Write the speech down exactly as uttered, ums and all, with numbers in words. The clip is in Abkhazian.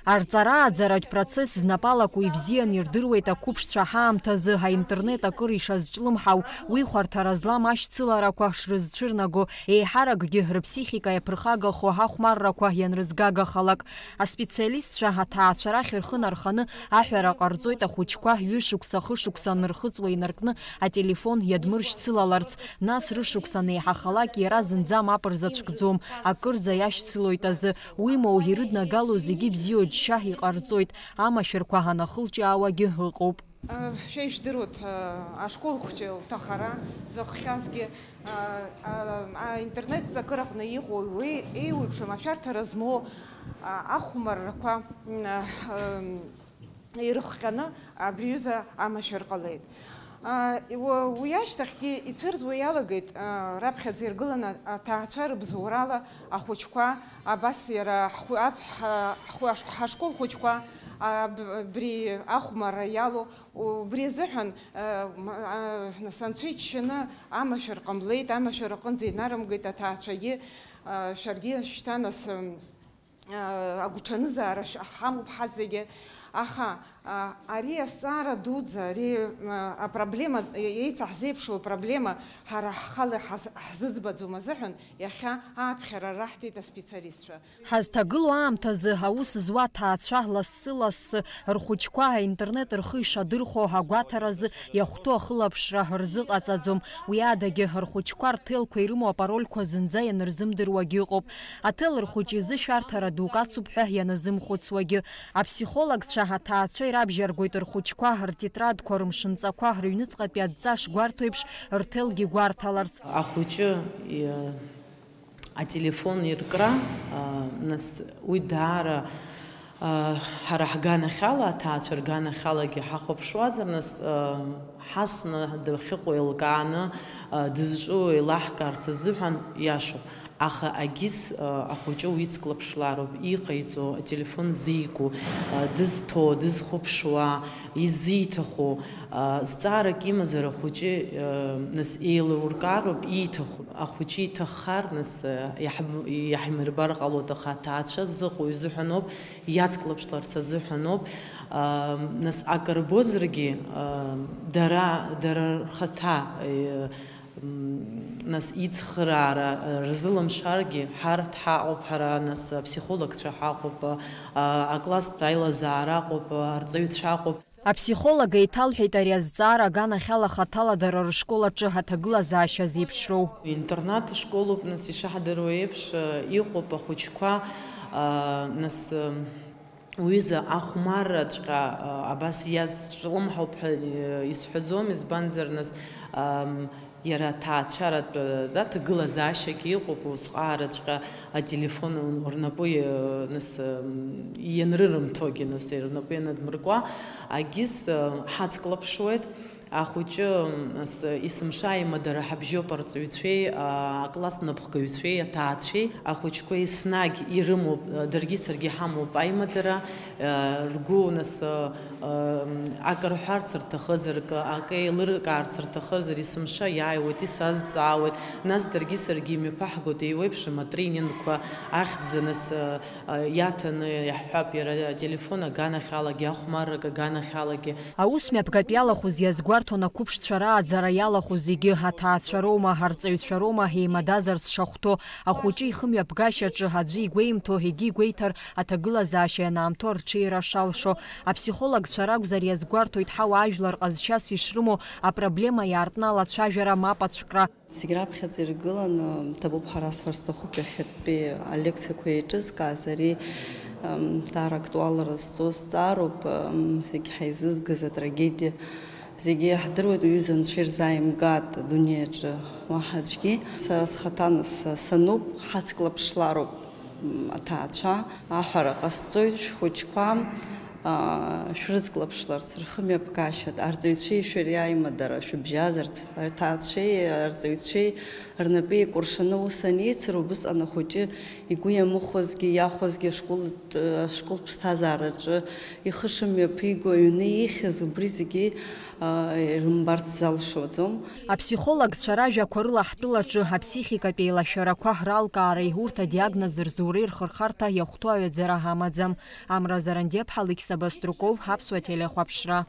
Арҵара-ааӡаратә процесс знапалаку ибзиан ирдыруеит ақәыԥшцәа ҳаамҭазы аинтернет акыр ишазҿлымҳау, уи хәарҭара злам ашьцыларақәа шрызцәырнаго, еиҳаракгьы рыԥсихика иаԥырхагахо ахәмаррақәа ианрызгагахалак. Аспециалистцәа аҭаацәа рахь рхы нарханы аҳәара ҟарҵоит ахәыҷқәа ҩышықәса-хышықәса анырхыҵуа инаркны ателефон иадмыршьцылаларц, нас рышықәса анеиҳахалак иара зынӡа мап рзацәкӡом, акырӡа иашьцылоит азы, уимоу ирыднагало зегьы бзиоу џьшьа иҟарҵоит, амашәырқәа анахылҿиаауагьы ыҟоуп. Шәа ижәдыруеит, ашкол хәҷы лҭахара зыхҟьазгьы, аинтернет ҵакыраҟны иҟоу уи еиуеиԥшым ашәарҭара змоу ахәмаррақәа ирыхҟьаны абри аҩыза амашәыр ҟалеит. Уи ашьҭахьгьы ицәырҵуа иалагеит, раԥхьаӡа иргыланы аҭаацәа рыбзоурала ахәыҷқәа, абас иара ҳхәы-, ап-, ҳа-, ҳхәы-, ҳашкол хәыҷқәа аб-, абри ахәмарра иалоу, убри азыҳәан, нас анцәа иџьшьаны амашәыр ҟамлеит, амашәыр аҟынӡа инарымгеит аҭаацәагьы, шәаргьы шьҭа нас, агәҽанызаара ҳамоуп ҳазегьы, аха ари азҵаара дуӡӡа, ари апроблема, еицаҳзеиԥшу апроблема ҳара ҳхала ҳаз-, ҳзыӡбаӡом азыҳәан, иахьа ааԥхьара раҳҭеит аспециалистцәа. Ҳазҭагылоу аамҭазы аус зуа аҭаацәа лассы-лассы рхәыҷқәа аинтернет рхы ишадырхәо агәаҭаразы иахәҭоу ахылаԥшра рзыҟаҵаӡом. Уи адагьы, рхәыҷқәа рҭелқәа ирымоу апарольқәа зынӡа ианырзымдыруагьы ыҟоуп. Аҭел рхәыҷ изы шәарҭара дук ацуп ҳәа ианазымхәыцуагьы. Аԥсихологцәа аҭаацәа ирабжьаргоит рхәыҷқәа, ртетрадқәа, рымшынҵақәа, рыҩныҵҟатәи адҵа шгәарҭо еиԥш, рҭелгьы гәарҭаларц. Ахәыҷы, и-, ателефон иркра, а, нас уи даара, а, ҳара ҳганахьала, аҭаацәа рганахьалагьы ҳахәаԥшуазар, нас, а, Ҳасна дахьыҟоу еилкааны, а, дызҿу еилаҳкаарц азыҳәан иашоуп. Аха агьыс, а, ахәыҷы уицклаԥшлароуп, иҟаиҵо, ателефон зику, а, дызҭо, дызхәаԥшуа, изиҭаху, а, зҵаарак имазар ахәыҷы, а, нас еилуркаароуп ииҭаху. Ахәыҷы иҭаххар, нас, а, иаҳм-, иаҳимырбар ҟалоит, аха аҭаацәа зыҟоу изыҳәаноуп, иацклаԥшларц азыҳәаноуп. А, нас акы рбозаргьы, а, дара, дара рхаҭа, э, м, нас ицхыраара, э, рзылымшаргьы, ҳарҭ ҳаҟоуп, ҳара, нас, аԥсихологцәа ҳаҟоуп, а, акласстә аилазаара аҟоуп, арҵаҩцәа аҟоуп. Аԥсихолог еиҭалҳәеит ари азҵаара аганахьала хаҭала дара рышкол аҿы аҭагылазаашьа зеиԥшроу. Интернат школуп, нас, ишаҳдыруа еиԥш, э, иҟоуп ахәыҷқәа, а, нас, э, уҩыза ахәмарраҵәҟьа, а, абас иазҿлымҳауп ҳәа, э, исҳәаӡом, избанзар, нас, ам, иара аҭаацәаратә, э, аҭагылазаашьагьы ыҟоуп, усҟаараҵәҟьа ателефон рнапы, э, нас, м, ианрырымҭогьы, нас, рнапы ианадмыркуа, агьыс, э, ҳацклаԥшуеит. Ахәыҷы, м, с-, есымша аимадара ҳабжьоуп арҵаҩцәеи, а, акласс напхгаҩцәеи, аҭаацәеи. Ахәыҷқәа еснагь ирымоуп, а, даргьы саргьы ҳамоуп аимадара, а, ргәы, нас, а, а, м, акы рҳәарц рҭахызар, акы, акы еилыркаарц рҭахызар, есымша иааиуеит, исазҵаауеит. Нас даргьы саргьы имҩаԥаҳгоит еиуеиԥшым атренинқәа ахьӡ, нас, а, а, иаҭаны иаҳҳәап, иара ателефон аганахьалагьы, ахәмаррак аганахьалагьы. Аус мҩаԥгатә иалахәыз иазгәарҭон ақәыԥшцәа рааӡара иалахәу зегьы, аҭаацәа роума, арҵаҩцәа роума, еимадазарц шахәҭоу, ахәыҷы ихымҩаԥгашьаҿы аӡәы игәеимҭо, егьи игәеиҭар, аҭагылазаашьа ианаамҭоу арҽеира шалшо. Аԥсихологцәа ракәзар иазгәарҭоит ҳауаажәлар ҟазшьас ишрымоу апроблема иаартны алацәажәара, мап ацәкра. Зегь раԥхьаӡа иргыланы ҭабуп ҳәа расҳәар сҭахуп иахьатәи алекциақәа еиҿызкааз, ари, м, даара актуалра зҵоу зҵаароуп, м, зегь ҳаизызгаз атрагедиа. Зегьы иаҳдыруеит, уҩыза анцәа ирзааимгааит адунеи аҿы уаҳа аӡәгьы. Сара схаҭа нас сануп, ҳацклаԥшлароуп, м, аҭаацәа. Аҳәара ҟасҵоит, шәхәыҷқәа, аа, шәрыцклаԥшларц, рхымҩаԥгашьа, арҵаҩцәеи шәареи аимадара шәыбжьазарц, аҭаацәеи арҵаҩцәеи Рнапы еикәыршаны аус анеицыра, убысҟан ахәыҷы игәы иамыхәазгьы, иахәазгьы ашколтә, ашколтә ԥсҭазаараҿы ихы шымҩаԥиго, аҩны ихьыз, убри зегьы, а, ирымбарц залшоӡом. Аԥсихологцәа ражәақәа рыла ҳтәылаҿы аԥсихикатә еилашәарақәа ралкаареи урҭ адиагноз рзуреи рхырхарҭа иахәҭоу аҩаӡара амаӡам. Амра Зарандиаԥҳа, Алықьса Баструков, Аԥсуа телехәаԥшра.